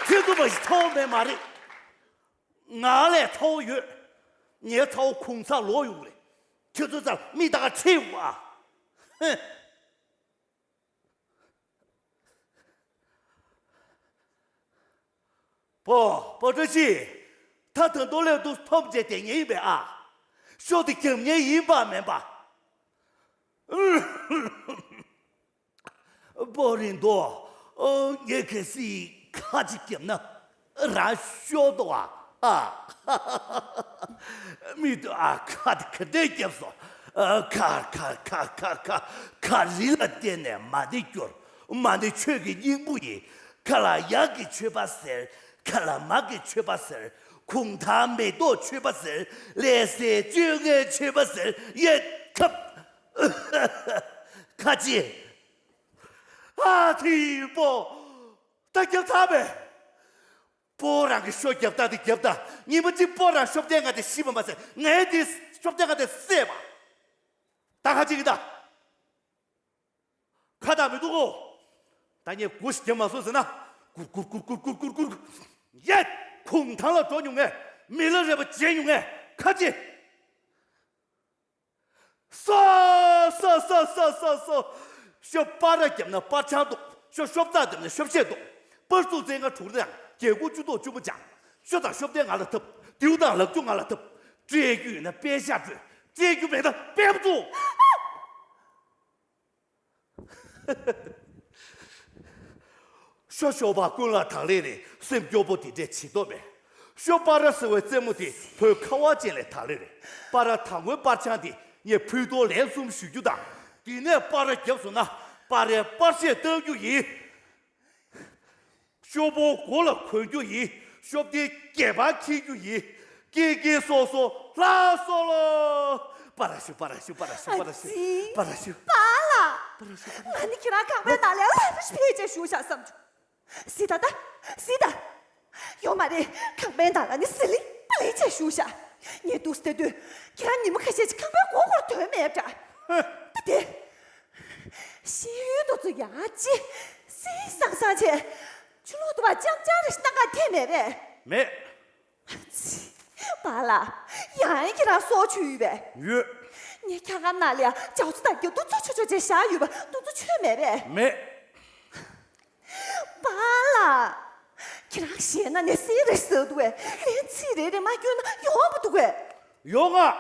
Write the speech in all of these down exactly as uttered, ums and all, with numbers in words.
ཁྱེད་ཚོ་མ་གཞི་ཚ་བོ་མེད་མ་རེད། ང་ལས་ཚ་བོ་ཡོད། ངའི་ཚ་བོ་གུང་ཚ་ལོག་ཡོང་རེད། ཁྱེད་ཚོ་ཚ་མི་ད་ག་ཁྲིད་བ། ཧེ། པོ་པོ་བཀྲ་ཤིས། ད་ད་དུང་སླེབས་འདུག་ཐོབ་བྱས་དེ་ངེས་ཡིན་པས་ཨ། ཤོག་དེ་རྒྱབ་ངེས་ཡིན་པ་མིན་པ། པོ་རིན་དོ། ངས་གལ་སྲིད་ཁ་ཅིག་བརྒྱབ་ན་རང་ཤོར་དོ་ཨ། ཨ། མི་དུ་ཨ་ཁ་དེ་ག་འདྲས་བརྒྱབ་སོང་། ཁ་ཁ་ཁ་ཁ་ཁ་ཁ་རི་ལ་བརྟེན་ནས་མ་བདེ་སྐྱོར། མ་ཎི་ཆོས་ཀྱི་སྙིང་པོ་ཡིན། ཁ་ལ་ཡག་གི་མཆོད་པ་ཟེར། ཁ་ལ་མ་གི་མཆོད་པ་ཟེར། གུང་ཐང་མེ་ཏོག་མཆོད་པ་ཟེར། ལས་སའི་བཅོ་ལྔའི་མཆོད་པ་ཟེར། ཡེ་ཁབ། ཁ་ཅི། ཨ་ཐི་པོ། ད་རྒྱབ་ཚར་བས། པོ་རང་གི་ཤོ་རྒྱབ་ད་དེ་རྒྱབ་ད། ཉི་མ་གཅིག་པོ་རང་ཤོབ་ལྡན་ང་དེ་ཤི་བ་མ་ཟད་ངའི་དེ་ཤོབ་ལྡན་ང་དེ་བསད་པ། ད་ཁ་ཅིག་གི་ད། ཁ་བཏགས་མི་འདུག་གོ། ད་ངས་སྒོ་ཞིག་རྒྱབ་མ་སོང་ཟེར་ན། གུར་གུར་གུར། ཡེ། གུང་ཐང་ལ་འགྲོ་མྱོང་ངས། མི་ལ་རས་པ་བྱས་མྱོང་ངས། ཁ་ཅི། སོ་སོ་སོ་སོ་སོ་སོ། ཤོ་པ་ར་རྒྱབ་ན་པར་ཆང་འདུག་ཤོ་ཤོབ་རྩ་རྒྱབ་ན་ཤོབ་ཤེད་འདུག་པར་ཚུགས་ཚེ་ང་དྲུག་རེ་དང་རྒྱལ་སྒོ་བཅུ་ཐོག་བཅུ་པོ་ཅང་། ཤོ་དང་ཤོབ་ལྡན་ང་ལ་ཐབས། ཏིའུ་དང་ལག་ཆུ་ང་ལ་ཐབས། སྤྲད་རྒྱུ་ཡོད་ན་པད་ཤག་སྤྲོད། སྤྲད་རྒྱུ་མེད་ན་པད་མ་བཙུགས། ཤོ་ཤོ་པ་ཀུན་ལ་དག་ལེ་རེད། སེམས་སྐྱོ་པོ་དེ་འདྲས་བྱེད་དོ་མེད། ཤོ་པ་ར་ཟེར་བའི་རྩེད་མོ་དེ་བོད་ཁ་བ་ཅན་ལས་དག་ལེ་རེད། པ་ར་དང་པོའི་པར་ཆང་དེ་ངས་ཕུད་དོ་ལན་གསུམ་ཞུ་རྒྱུ་དང་། དེ་ནས་པ་ར་རྒྱབ་སོང་ན་པ་རའི་པར་ཆས་བཏང་རྒྱུ་ཡིན། ཤོ་པོ་མགོ་ལ་གོན་རྒྱུ་ཡིན། ཤོབ་དེ་སྐེད་པར་འཁྱེར་རྒྱུ་ཡིན། ཀི་ཀི་སོ་སོ་ལྷ་སོ་ལོ། པ་ར་ཤུ་པ་ར་ཤུ་པ་ར་ཤུ་པ་ར་ཤུ། ཨ་ཙི། པ་ར་ཤུ། པཱ་ལགས། པ་ར་ཤུ་པ་ར་ང་ནི་ཁྱེད་རང་ཁང་པའི་ནང་ལ་ལྷ་རེ་ཕེབས་བྱས་བཞུགས་བཞག་བསམ་བྱུང་། སི་ད་ད། སི་ད། ཡོད་མ་རེད། ཁང་པའི་ནང་ལ་ནི་ཟི་ལི་པ་ལི་བྱས་བཞུགས་བཞག་ངས་འདུག་སེ་བལྟས་དུས་ཁྱེད་རང་ཉི་མ་ཁ་ཤས་ཅིག་ཁང་པའི་སྒོ་སྒོར་ཐོན་མེད་འདྲ། ད་དེ། ཤེས་ཡོན་དུ་ཚོ་ཡང་ཅི། སི་སང་སང་བྱས། ཆུ་ལོག་ཏུ་བ་ཅམ་ཅམ་རེ་སྣ་ཁ་ཐེ་མེད་པས། མེད། པཱ་ལགས། ཡང་ཁྱེད་རང་སྲོག་ཆུ་ཡོད་པས། ཡོད། ངས་ཁྱ་ག་ན་ལ་ཡ་ཇའོ་ཚོ་དང་རྒྱབ་ཏུ་ཚོ་ཆོ་ཆོ་བྱས་བཞག་ཡོད་པ་འདུ་ཚོ་ཆོད་མེད་པས། མེད། པཱ་ལགས། ཁྱེད་རང་ཞེད་ན་ནས་སི་རེ་ཟེར་འདུག་བས་ལན་ཚིག་རེ་རེ་མ་སྐྱོན་ན་ཡོང་བ་འདུག་བས། ཡོང་ང་།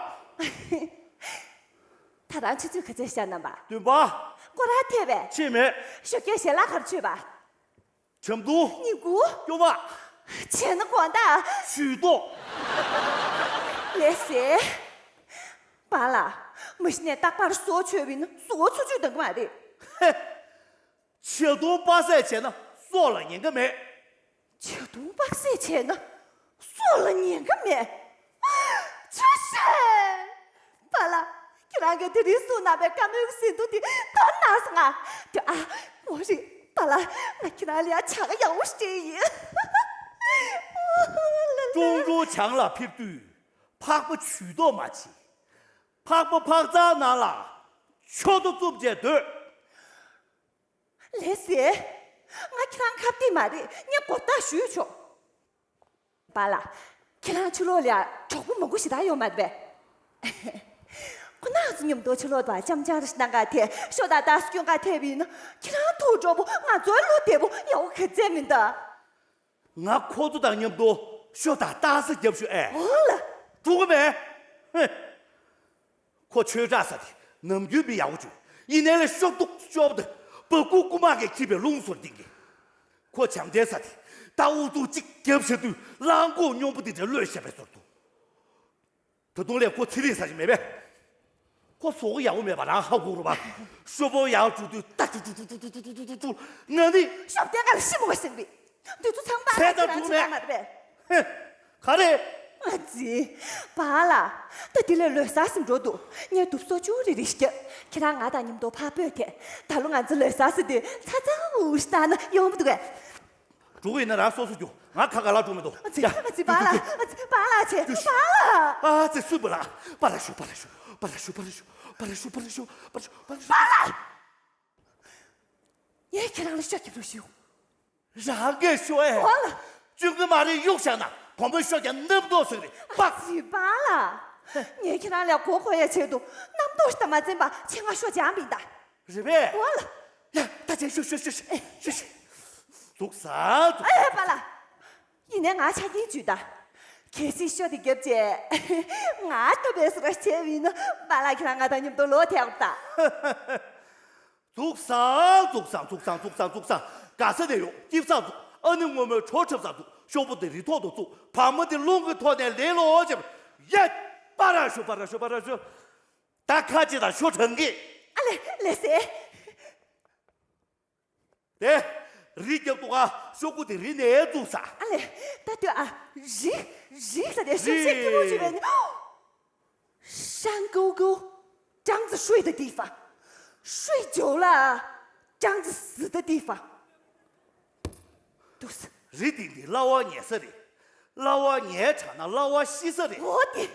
ད་རང་ཆུ་ཚོད་ག་ཚད་ཤར་ན་པ། བདུན་པ། སྐོར་ར་ཐེབས་པས། ཕྱིན་མེད། ཞོགས་ཀས་ཞལ་ལག་གར་མཆོད་པ། བྱམས་དུ། སྙིང་ཁུ། སྐྱོ་མ། བྱས་ན་དགོང་དག་ཞུས་ཏོ། ལེ་སེ། པཱ་ལགས། མ་གཞི་ནས་རྟག་པར་སྲོག་ཆོད་པ་ཡིན་ན་གཟུགས་པོ་ཚུར་ཆུད་འདང་གི་མ་རེད། ཧེ། བྱ་དུང་པགས་སེ་བྱས་ན་སྲོག་ལ་ཉེན་ཁ་མེད། བྱ་དུང་པགས་སེ་བྱས་ན་སྲོག་ལ་ཉེན་ཁ་མེད། ཆོག་ཤེས། པཱ་ལགས། ཁྱེད་རང་གིས་དེ་རིང་གསུངས་གནང་བའི་བཀའ་མོལ་གྱི་ཟིན་ཐོ་དེ་དོན་གནང་སོང་ང་། དེ་ཨ། འོ་རེད། པཱ་ལགས། ང་ཁྱེད་རང་ལ་ཡ་བྱ་དགའ་ཡག་པོ་ཞིག་སྤྲད་ཡིན། ཀྲུང་ཀྲུང་བྱང་ལ་ཕེབས་དུས་ཕག་པ་ཇུས་གཏོགས་མ་བྱེད། ཕག་པ་ཕག་ཚང་ནང་ལ་ཆོ་ཏོ་བཙུགས་བྱས་སྡོད། ལེ་སེ། ང་ཁྱེད་རང་ཁ་གཏད་མ་རེད། ངས་གོ་བརྡ་ཞུས་ཆོག་པཱ་ལགས། ཁྱེད་རང་ཕྱི་ལོགས་ལ་གྲོགས་པོ་མང་པོ་ཞེ་དྲག་ཡོད་མ་རེད་པས། ཁོ་ན་ཚོ་མཉམ་དུ་ཕྱི་ལོགས་དུ་ཅམ་ཅམ་རེ་ཞིག་གནང་ག་ཐེ་ཤོ་ད་ད་སྐྱོན་ག་ཐེ་བས་ན་ཁྱེད་རང་ཐུག་གྲོགས་པོ་ང་ཚོའི་ལོ་བདེ་པོ་ཡག་པོ་ག་ཚད་མིན་ད། ང་ཁོ་ཚོ་དང་མཉམ་དུ་ཤོ་དང་རྟགས་གསལ་རྒྱབ་ཤོག་ཨེ། འོང་ལ། འགྲོ་གི་མེད། ཧེ། ཁོ་ཆོས་གྲགས་ས་དེ་ནམ་རྒྱུན་མི་ཡག་པོ་བྱུང་། ཡིན་ནའི་ལས་ཤོ་གཏུག་ཤོ་བ་དེ་སྦ་ཁུག་རྐུ་མ་གིས་འཁྱིད་པའི་རླུང་བཟོར་གཏིང་གི། ཁོ་བྱམས་བརྩེའི་ས་དེ་ད་ཨུ་ཚུགས་གཅིག་རྒྱབ་བྱ་དུས་གླང་གོག་སྨྱོན་པོ་དེ་འདྲ་གློད་བཞག་པའི་ཚོར་འདུག་ད་དུང་ལས་ཁོ་ཚེ་རིང་ས་ཞིག་མེད་པས། ཁོ་ཟོག་ཡག་པོ་མེད་པ་རང་ཧ་གོ་རུ་བ། ཤོ་བོ་ཡག་བཅུག་དུས་ཏ་ཅུ་ཅུ་ཅུ་ཅུ་ཅུ་ཅུ་ཅུ་ཅུ་ང་ནི། ཤོབ་སྟེང་ག་ལ་ཤི་མོ་བ་སེང་བི། འདི་ཚོ་ཚང་མ་ཚེ་དང་ཁྱེད་རང་སྡུག་བྱེད་མེད་མ་རེད་པས། ཧེ། ག་རེ། ཨ་ཙི། པཱ་ལགས། ད་དེ་ལས་ལོས་ཟ་ཟིན་འགྲོ་འདུག་ངས་དུབ་སོ་ཅུ་རེ་རེ་ཞིག་ཁྱེད་རང་ང་དང་མཉམ་དུ་ཕར་སྤོས་ཏེ། ད་ལོ་ང་ཚོ་ལོས་ཟ་ཟིན་དུས་ཚ་ཚ་འུར་ཞིག་བཏང་ན་ཡོང་མི་འདུག་གས། འགྲོ་གི་ཡིན་ན་རང་སོ་སོ་རྒྱུག་ང་ཁ་ག་ལ་འགྲོ་མི་འདུག་ཨ་ཙི། ཡ། ཨ་ཙི། པཱ་ལགས། ཨ་ཙི། པཱ་ལགས་བྱས། པཱ་ལགས། ཨ་ཙི། སུས་པཱ་ལགས། པཱ་ལགས་ཞུ། པཱ་ལགས་ཞུ། པཱ་ལགས་ཞུ། པཱ་ལགས་ཞུ། པཱ་ལགས་ཞུ། པཱ་ལགས་ཞུ། པཱ་ལགས་ཞུ། པཱ་ལགས། ངས་ཁྱེད་རང་ལ་ཤོ་རྒྱབ་རོགས་ཞུ། རང་གིས་ཤོ་ཨེ། འོ་ལ། གཅུང་གི་མ་རེད། གཡུག་བཞག་ན་བོང་བུའི་ཤོ་རྒྱག་རྣམ་རྟོག་ཟིག་རེད་པ། ཨ་ཙི་པཱ་ལགས། ངས་ཁྱེད་རང་ལ་མགོ་སྐོར་ཡ་ཆེད་དུ་རྣམ་རྟོག་ཞིག་དང་མ་འཛེམས་པ་ཁྱེད་ང་ཤོ་རྒྱག་པ་ཡིན་ད། རེད་པས། འོ་ལ། ཡ་ད་ཅན་ཤོ་ཤོ་ཤོ་ཤོ་ཤོ་ཤོ། འདུག་ས་འདུག་ཨེ་པཱ་ལགས། ཡིན་ནའི་ང་ཆ་རྐྱེན་ཅིག་ཡོད་ད། གལ་སྲིད་ཤོ་དེ་བརྒྱབ་བྱས། ང་ལྟ་བས་སུ་ར་བྱས་པ་ཡིན་ན་པཱ་ལགས་ཁྱེད་རང་ང་དང་མཉམ་དུ་ལོག་ཐེག་ད། འདུག་ས་འདུག་ས་འདུག་ས་འདུག་ས་འདུག་ས། ག་ས་ནས་ཡོང་སྐྱིབ་ས་འདུག་ཨ་ནི་སྔོན་མོའི་གྲོ་འཁྲབ་ས་འདུག་ཤོག་བུ་དེ་རི་ཐོག་ཏུ་བཙུགས། བ་མོ་དེ་རླུང་གི་ཐོག་ནས་ལེན་ལོ་ཅེས། ཡ། པ་ར་ཤོ་པ་ར་ཤོ་པ་ར་ཤོ། ད་ཁ་ཅིག་དང་ཤོ་གྲང་གི། ཨ་ལེ་ལེ་སེ། དེ། རི་རྒྱབ་ཏུ་ཨ་ཤོག་གུ་དེ་རི་ནས་བཙུགས་ས། ཨ་ལེ། ད་དུ་ཨ་རི་རི་ས་དེ་ཤོག་ཤེག་གི་རུ་ཅི་བས་ནི། 山沟沟，长着水的地方，水久了，长着死的地方。都是 རི་དེ་འདི་གླ་བ་ཉལ་ས་རེད། གླ་བ་ཉལ་དྲགས་ན་གླ་བ་ཤི་ས་རེད། འོ་དེ།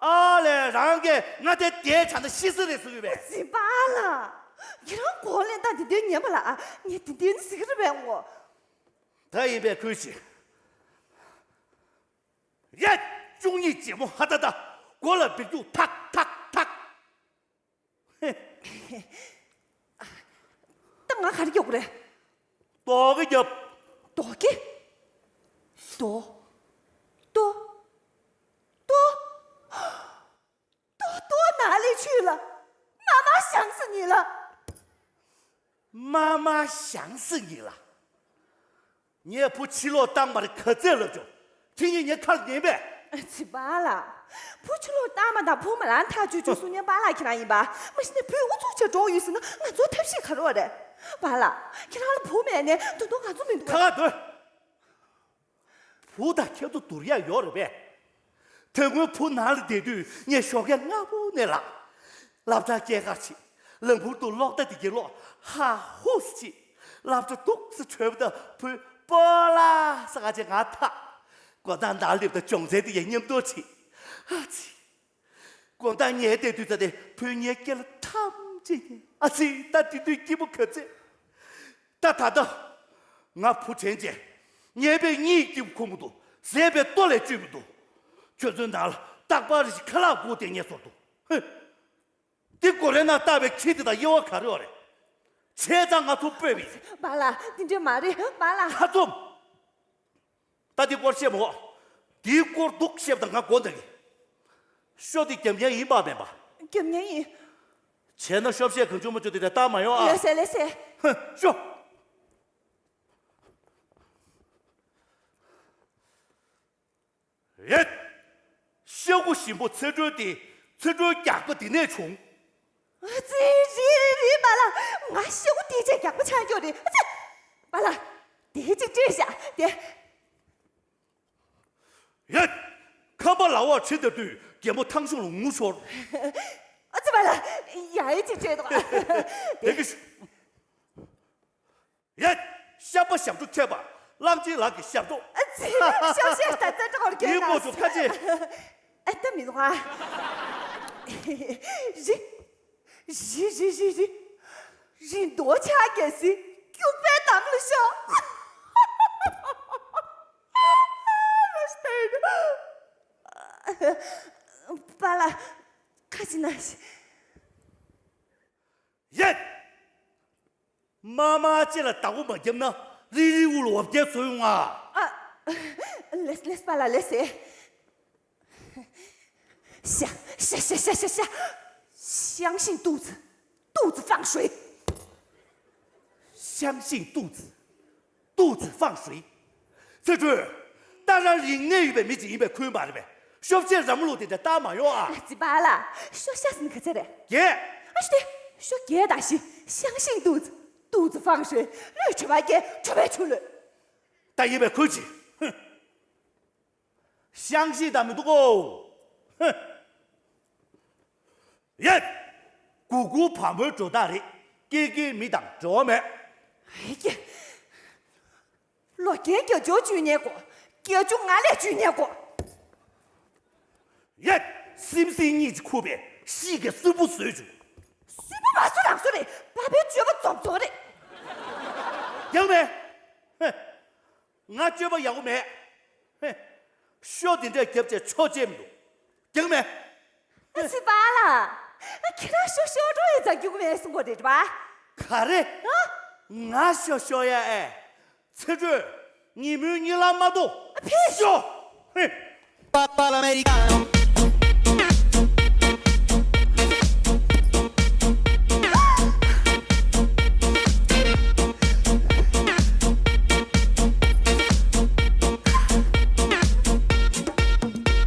ཨ་ལས། རང་གིས་ང་དེ་དེ་དྲགས་ན་ཤི་ས་རེད་ཟེར་གི་བས། ཟིན་པ་ལ། ཁྱེད་རང་གོ་ལེན་ད་དེ་འདྲའི་ཉན་པ་ལ་ཨ་ངས་དེ་འདྲའི་ཟིག་རེད་བས་ངོ། ད་ཡིན་པས་ཁུལ་ཆེ། ཡ། བཅུ་གཉིས་རྗེ་མོ་ཧ་ད་ད། མགོ་ལ་འབིགས་རྒྱུག་ཐག་ཐག་ཐག་ད་ང་ག་རེ་རྒྱག་དགོས་རེད། རྡོག་གི་རྒྱབ། རྡོག་གི། རྡོ། རྡོ། རྡོ། རྡོ། རྡོ་ནང་ལ་ཆུ་ལ། མ་མ་བྱང་སེམས་ཉིད་ལ། མ་མ་བྱང་སེམས་ཉིད་ལ། ངས་བུ་ཕྱི་ལོགས་བཏང་བར་ག་ཚད་ལབ་བྱུང་། ཁྱེད་གཉིས་ངའི་ཁ་ལ་ཉན་པས། ཨ་ཙི་པཱ་ལགས། བུ་ཕྱི་ལོགས་བཏང་བ་དང་བུ་མ་ལང་ཐག་ཆོད་ཆོད་གསུང་མཁན་པཱ་ལགས་ཁྱེད་རང་ཡིན་པ། མ་གཞི་ནས་བུས་ཨུ་ཚུགས་བྱས་འགྲོ་ཡོད་ཟེར་ན་ང་ཚོ་ཐབས་ཤེས་ག་རེ་ཡོད་རེད། པཱ་ལགས། ཁྱེད་རང་ལ་བུ་མེད་ནས་ད་དུང་ང་ཚོ་མི་འདུག་ག་ཁ་ཁ་སྡོད། བུ་དང་ཁྱེད་ཚོ་བསྡུར་ཡག་ཡོད་རེད་པས། དེ་སྔོན་བུ་ནང་ལ་བསྡད་དུས་ངས་ཞོགས་ཀས་སྔ་པོ་ནས་ལངས། སློབ་གྲྭར་སྐྱེལ་གར་ཕྱིན། ལམ་བུར་དུ་གློག་བརྡ་དེ་གྱེར་ལོག་ཧ་ཧུ་སི་ཅི། སློབ་གྲྭ་འདུག་སེ་བྲོས་པ་དང་བུས་སྤོ་ལགས་ཟེར་ག་ཅེས་ང་ཐག་དགོང་དག་ནང་སླེབས་དུས་སྦྱོང་ཚན་དེ་ཡང་མཉམ་དུ་ཁྲིད། ཨ་ཙི། དགོང་དག་ཉལ་བསྡད་དུས་ཙ་དེ་བུས་ངའི་སྐེ་ལ་ཐམས་ཅད་ཉལ། ཨ་ཙི། ད་དེ་དུས་སྐྱིད་པོ་ག་ཚད། ད་ད་ལྟ་ང་བུ་དྲན་རྗེས་ཉལ་པའི་གཉིད་སྐྱིད་པོ་ཁུག་མི་འདུག་ཟས་པའི་ལྟོ་ལས་བཅོས་མི་འདུག་ཁྱོད་ཚོའི་ནང་ལ་རྟག་པར་རེ་ཞིག་ཁ་ལག་སྒུག་བསྡད་མཁན་བཟོ་འདུག་ཧི། འདི་གོ་རེ་ན་བཏགས་པའི་ཁྱི་དེ་དང་དབྱེ་བ་ག་རེ་ཡོད་རེད། བྱས་ཙང་ང་ཚོ་སྤོས་པ་ཡིན། པཱ་ལགས། འདི་འདྲ་མ་རེད་པཱ་ལགས། ཁ་བཙུམ། ད་འདི་སྐོར་བཤད་མ་འོ། འདིའི་སྐོར་འདུག་བཤད་པ་དང་ང་མགོ་འདང་གི། ཤོ་འདི་རྒྱབ་མཁན་ཡིན་པ་མིན་པ། རྒྱབ་མཁན་ཡིན། བྱས་ན་ཤོབ་བཤད་གང་བྱུང་མ་བྱུང་དེ་འདྲ་བཏང་མ་ཡོང་ཨ། ལགས་སེ་ལགས་སེ། ཧ། ཤོ། ཡེད། ཤ་ཁུ་ཞིམ་པོ་ཚེ་སྒྲོལ་དེ་ཚེ་སྒྲོལ་རྒྱགས་པ་དེ་ནས་བྱུང་། ཨ་ཙི། རེད་རེད་པཱ་ལགས། ང་ཤ་ཁུ་དེ་ཅན་རྒྱགས་པ་ཆགས་ཀྱོག་རེད། ཨ་ཙི། པཱ་ལགས། དེ་ཅིག་སྤྲད་བཞག་དེ། ཡེད། ཁམས་པ་ལ་བ་ཁྲིད་བསྡད་དུས་རྒན་མོ་ཐང་ཤུང་ལ་ངུ་ཤོར། ཨ་ཙི་པཱ་ལགས། ཡ་ཡི་ཅིག་སྤྲད་དོ། དེ་གི་ཤུ། ཡ། ཤ་པ་ཞབས་བྲོ་མཁས་པ་གླང་ཆེན་ལགས་ཀྱི་ཞབས་བྲོ། ཨ་ཙི། ཤོ་ཤ་ད་ཙ་ཏྲ་བར་གྱོན་ཡིན་ན་མོ་ཚོ་ཁ་ཆེ། ཨ་ད་མི་འདུག་ཨ། རི། རི་རི་རི་རི། རི་མདོ་ཆགས་རྒྱལ་སྲིད་སྐྱུག་པའི་འདམ་ལ་ཤོག་པཱ་ལགས། ཁ་ཅིག་ན་ཤི། ཡེད། མ་མ་ཅི་ལ་བདག་པོ་མ་བརྒྱབ་ན་རི་རི་འུ་ལ་འོ་བརྒྱལ་བཟོ་ཡོང་ང་། ཨ། ལེས་ལེས་པཱ་ལགས་ལེས་སེ། ཤ་ཤ་ཤ་ཤ་ཤ་ཤ།相信肚子，肚子放水。相信肚子， 肚子放水。ཚེ་སྒྲོལ། ད་རང་རིག་གནས་ཡོད་པའི་མི་ཅིག་ཡིན་པའི་ཁུལ་མ་རེད་པས། ཤོབ་ཆེན་རམ་ལུག་དེ་འདྲ་བཏང་མ་ཡོང་ཨ། ཙི་པཱ་ལགས། ཤོ་ཤ་ཟིན་ག་ཚད་རེད། རྒྱས། ཨ་ཤི་དེ། ཤོ་རྒྱས་ད་ཤི། 相信肚子，肚子放水。 ལུས་གྲོད་པ་རྒྱས། གྲོད་པས་ཆུ་ལུས། ད་ཡིན་པའི་ཁུལ་གྱིས། ཧུ། 相信ད་མི་འདུག་གོ། ཧུ། ཡེད། གུ་གུ་བ་མོའི་འགྲོ་སྟངས་རེད། སྐྱེ་རྒན་མི་དང་འབྲེལ་བ་མེད། ཧེ་ཀྱེ། ལོ་རྒན་བརྒྱད་ཅུ་བཅུ་གཉིས་གོ། བརྒྱད་ཅུ་ང་ལས་བཅུ་གཉིས་གོ། ཡེད། སིམ་སིམ་གཉིད་ཀྱིས་ཁུག་པའི་ཤི་གི་སུན་པོ་བཟོས་བྱུང་། སུན་པོ་མ་བཟོ་རང་བཟོ་རེད། པ་ཕའི་སྤྱོད་པ་འཛོམས་འཛོམས་རེད། རྒྱག་མེད། ཧེ། ང་སྤྱོད་པ་ཡག་པོ་མེད། ཧེ། ཤོ་དེ་འདྲས་རྒྱབ་བྱས་ཆོག་ཅེས་མི་འདུག་རྒྱག་མེད། ཨ་ཙི་པཱ་ལགས། ཨ་ཁྱེད་རང་ཤོ་ཤོར་འགྲོ་ཡི་ཙང་རྒྱུག་མེད་གསུང་གོ་རེད་པ། ག་རེ། ཨ། ང་ཤོ་ཤོར་ཡ་ཨེ། ཚེ་སྒྲོལ། ཉིན་མོའི་གཉིད་ལམ་མ་གཏོང་། ཨ་ཕི། ཤོ། ཧེ། Papa l'americano.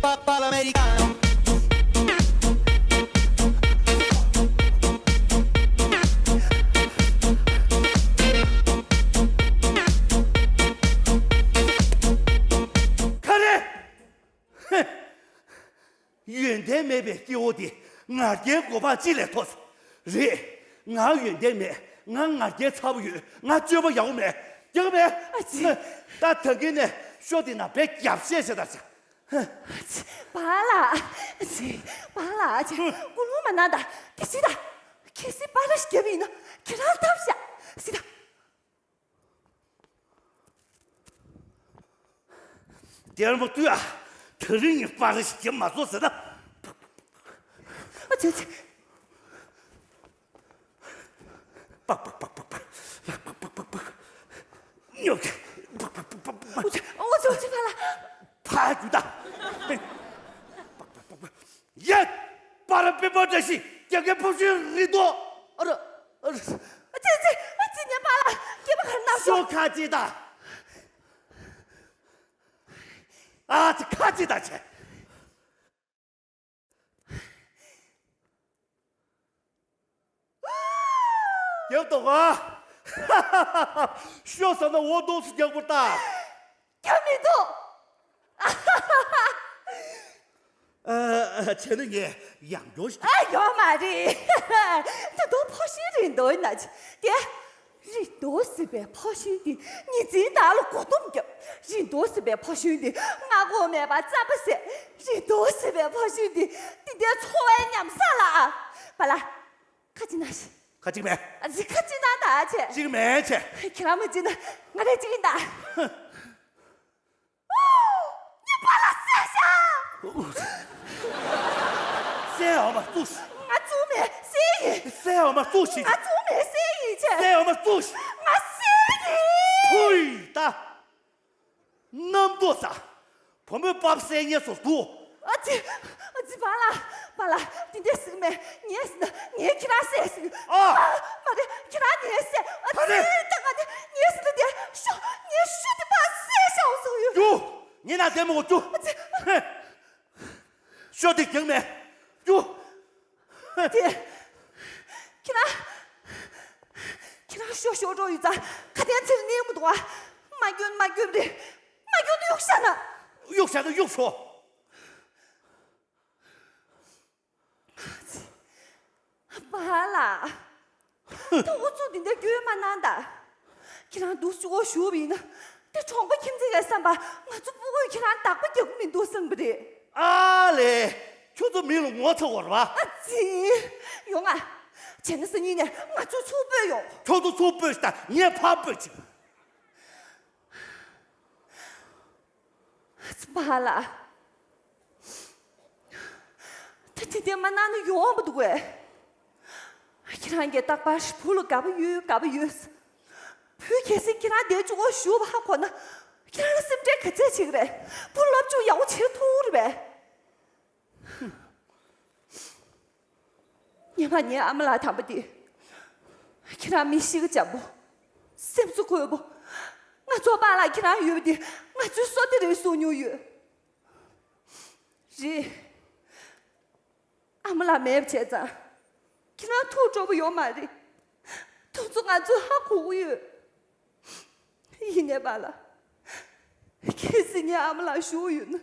Papa l'americano. ག་རེ། ཧེ། ཡོན་ཏན་མེད་པའི་སྐྱེ་བོ་དེ་ང་རྒྱལ་གོ་འཕང་ཅི་ལས་མཐོ་ཟེར། རེད། ང་ཡོན་ཏན་མེད། ང་ང་རྒྱལ་ཚ་པོ་ཡོད། ང་སྤྱོད་པ་ཡག་པོ་མེད། རྒྱག་མེད། ཨ་ཙི། ད་ད་གིན་ནས་ཤོ་དེ་ན་བས་རྒྱབ་བཤད་བྱེད་ད་བྱ། ཨ་ཙི། པཱ་ལགས། ཨ་ཙི། པཱ་ལགས། ཨ་ཙི། ཀུན་སློང་མ་གནང་ད། དེ་སྲིད་ད། གལ་སྲིད་པཱ་ལགས་ཤིག་རྒྱབ་ཡིན་ན་ཁྱེད་རང་ལྟ་བྱ། སྲིད་ད། དེར་མོ་ཏུ་ཨ། དེ་རིང་ངས་པཱ་ལགས་ཤིག་རྒྱབ་མ་བཟོ་ཟེར་ན། ཨ་ཙི་ཙི། པག་པག་པག་པག་པག། པག་པག་པག་པག། ཉོབ་ཀྱི། པག་པག་པག་པག་པག། ཨོ་ཙི་ཨོ་ཙི་ཨོ་ཙི་ཕ་ལ། ཕ་རྒྱུད་ད། པག་པག་པག་པག། ཡ། པ་ར་པི་པ་བཀྲ་ཤིས་རྒྱ་སྐད་ཕོ་ཤུལ་རི་དོ། ཨ་ར། ཨ་ར། ཨ་ཙི་ཙི་ཨ་ཙི་ཉན་པ་ལ་སྐྱེས་པ་གར་ན་ཤོ་ཤོ་ཁ་ཅི་ད། ཨ་ཙི་ཁ་ཅི་ད་ཆེ། རྒྱབ་དོག་ག། ཤོ་ཟ་ན་འོ་དོག་སུ་རྒྱག་པོ་ལྟ། རྒྱབ་མི་དོག་ཨ་བྱས་ན་ངས་ཡང་སྐྱོར་ཞིག་ཨ་ཡོད་མ་རེད། ད་དུང་ཕོ་ཤུལ་རི་དོ་ཡིན་ན་ཅི། དེ། རི་དོ་ཟེར་བའི་ཕོ་ཤུལ་དེ་ཉི་ཚེའི་བདག་ལ་མགོ་སྟོང་རྒྱབ། རི་དོ་ཟེར་བའི་ཕོ་ཤུལ་དེ་སྔ་དགོང་མེད་པར་རྩམ་པ་ཟས། རི་དོ་ཟེར་བའི་ཕོ་ཤུལ་དེ་འདི་འདྲའི་འཚོ་བའི་ཉམས་སག་ལ། པ་ལ། ཁ་ཅིག་ན་ཤི། ཁ་ཅིག་མེད། ཨ་ཙི་ཁ་ཅིག་ན་ད་ཆེ། ཅིག་མེད་ཆེ། ཁྱེད་རང་མི་ཅིག་ན་ང་རེ་ཅིག་ཡིན་ད། ཉི་པ་ལ་སེ་ཤ། སེ་ཨ་མ་ཙུ་ཤི། ང་ཙུ་མེད་སེ་ཡིན། སེ་ཨ་མ་ཙུ་ཤི། ང་ཙུ་མེད་སེ་ཡིན་ཆེ། སེ་ཨ་མ་ཙུ་ཤི། ང་སེ་ཡིན། ཐུའི་ད། གནམ་རྡོ་ཟ། བུ་མོས་པབ་སེ་ཉེ་སོ་དུ། ཨ་ཙི། ཨ་ཙི་པ་ལ། པ་ལ། དེ་འདྲས་ཟིག་མེད། ངས་ཟིན་ན་ངས་ཁྱེད་རང་སེ་ཟིག་ཨ། མ་རེད་ཁྱེད་རང་ངས་སེ། ཨ་ཙི་ད་ང་དེ་ངས་ཟིན་ན་དེ་ཤོ་ངས་ཤོ་དེ་པ་སེ་ཤ་བཟོ་ཡོད། ཡོ། ངས་ན་དེ་མོ་གོ་ཅུ། ཨ་ཙི། ཤོ་དེ་རྒྱང་མེད། ཡོ། དེ། ཁྱེད་རང་། ཁྱེད་རང་ཤོ་ཤོ་འགྲོ་ཡོད་ཙང་ཁ་དན་ཚིར་ནས་མི་འདུག་ཨ། མ་སྐྱོན་མ་སྐྱོན་རེད། མ་སྐྱོན་དུ་གཡུག་བཞག་ན། གཡུག་བཞག་ན་གཡུག་ཤོ། པཱ་ལགས། ད་འུ་ཚོ་འདི་འདྲ་སྐྱོན་མ་གནང་ད། ཁྱེད་རང་འདུག་ཅུ་བོ་ཞུ་བ་ཡིན་ན། དེ་གྲོང་པ་ཁྱིམ་མཚེས་ཀྱི་བསམ་པ་ང་ཚོ་སྤུ་གུས་ཁྱེད་རང་བདག་པོ་རྒྱག་གི་མི་འདུག་བསམ་གི་རེད། ཨ་ལེ། ཁྱོད་ཚོ་མི་ལ་ངོ་ཚ་བར་བ། ཨ་ཙི། ཡོང་ང་། བྱས་ན་སང་ཉིན་ནས་ང་ཚོ་ཚུར་སྤོས་ཡོང་། ཁྱོད་ཚོ་ཚུར་སྤོས་ཤིག་ད་ངས་ཕར་སྤོས་ཅིག་པཱ་ལགས། ད་དེ་འདྲ་མ་གནང་ན་ཡོང་མི་འདུག་གས། ཁྱེད་རང་གིས་རྟག་པར་བུ་ལ་དགའ་པོ་ཡོད་དགའ་པོ་ཡོད། བུ་གལ་སྲིད་ཁྱེད་རང་འདས་བཅུག་གོ་ཞུ་བ་ཧ་གོ་ན། ཁྱེད་རང་ལ་སེམས་ཁྲལ་ག་ཚད་བྱེད་ཀྱི་རེད། བུ་སློབ་སྦྱོང་ཡག་པོ་བྱེད་ཐུབ་རེད་པས། ཉེ་མ་ངའི་ཨ་མ་ལགས་དམ་པ་དེ། ཁྱེད་རང་མི་གཤིས་ཀ་འཇམ་པོ། སེམས་གསོ་དགོས་པོ། ང་ཚོ་པཱ་ལགས་ཁྱེད་རང་ཡོད་པ་དེ་ང་ཚོའི་བསོད་བདེ་རེད་གསུང་མྱོང་ཡོད། རེད། ཨ་མ་ལགས་མེད་པ་བྱས་ཙང་། ཁྱེད་རང་ཐུགས་སྤྲོ་པོ་ཡོད་མ་རེད། དེ་ཚོ་ང་ཚོས་ཧ་གོ་གི་ཡོད། ཡིན་ནའི་པཱ་ལགས། གལ་སྲིད་ངའི་ཨ་མ་ལགས་བཞུགས་ཡོད་ན།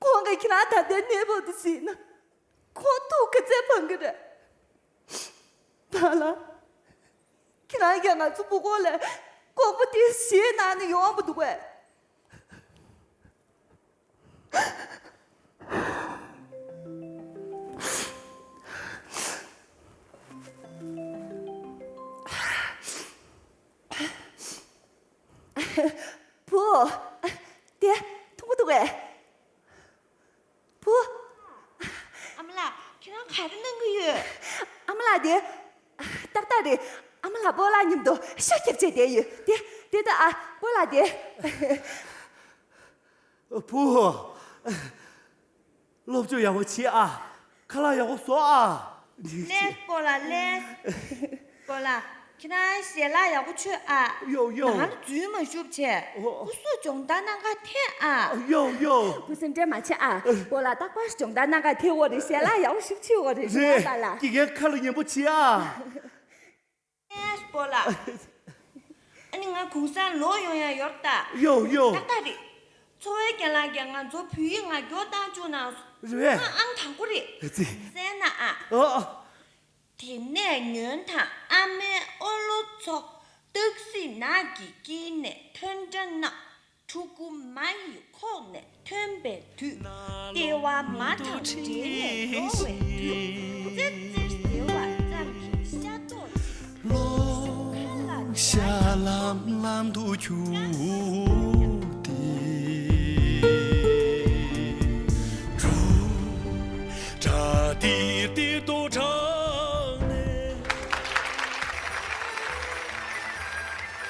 ཁོང་གིས་ཁྱེད་རང་ད་ལྟའི་གནས་བབ་དེ་གཟིགས་ན། ཁོང་ཐུགས་ག་ཚད་ཕངས་ཀྱི་རེད། པཱ་ལགས། ཁྱེད་རང་གིས་ང་ཚོ་བུ་སྐོར་ལས་ལྐོག་པ་དེ་ཞིག་གནང་ནས་ཡོང་མི་འདུག་གས། བུ། དེ། མཐོང་གི་འདུག་གས། བུ། ཨ་མ་ལགས། ཁྱེད་རང་ག་རེ་གནང་གི་ཡོད། ཨ་མ་ལགས་དེ། ཏག་ཏག་རེད། ཨ་མ་ལགས་སྤོ་ལགས་མཉམ་དུ་ཤ་རྒྱབ་བྱས་བསྡད་ཡོད། དེ་དེ་ད་ཨ་སྤོ་ལགས་དེ། བུ། སློབ་སྦྱོང་ཡག་པོ་བྱེད་ཨ། ཁ་ལག་ཡག་པོ་བཟོ་ཨ། ལགས་སྤོ་ལགས་ལགས། སྤོ་ལགས། ཁྱེད་རང་ཞལ་ལག་ཡག་པོ་མཆོད་ཨ། ཡོ་ཡོ། ནང་ལ་འཛུལ་མ་ཤོག་བྱས། ཨོ། སྐུ་གཟུགས་སྦྱོང་བརྡར་གནང་ག་ཐད་ཨ། ཡོ་ཡོ། སྐུ་སེམས་ཁྲལ་མ་བྱེད་ཨ། སྤོ་ལགས་རྟག་པར་སྦྱོང་བརྡར་གནང་ག་ཐད། འོ་རེད། ཞལ་ལག་ཡག་པོ་ཞིག་མཆོད། འོ་རེད། རེད། རེད་པ་ལགས། དགེ་རྒན་ཁ་ལ་ཉན་པོ་བྱེད་ཨ། ཨེ་སྤོ་ལགས། ཨ་ནི་ང་གུང་སེང་ལོག་ཡོང་ཡ་ཡོད་ད། ཡོ་ཡོ། ཏག་ཏག་རེད། འཚོ་བའི་རྒན་ལགས་ཀྱིས་ང་ཚོ་བོད་ཡིག་ངག་སྐྱོར་བཏང་བཅུག་གནང་སོང་། རེད་པས། ང་ཨང་དང་པོ་རེད། ཨ་ཙི། གསན་ན་ཨ། ཨོ། དེ་ནས་ཉོན་དང་ཨ་མའི་ཨོ་ལོ་ཚོ། སྟག་གཟིག་ནགས་ཀྱི་དཀྱིལ་ནས་ཐོན་འདྲ་ན། ཕྲུ་གུ་མ་ཡི་ཁོག་ནས་ཐོན་པའི་དུས། ལྟེ་བ་མ་དང་འབྲེལ་ནས་འགྲོ་བའི་དུས། ཙིར་ཙིར་ཟེར་བ་ཙམ་གྱིས་ཤ་རྡོག་གཅིག་ཁ་ལ་བཞག་ཡོད།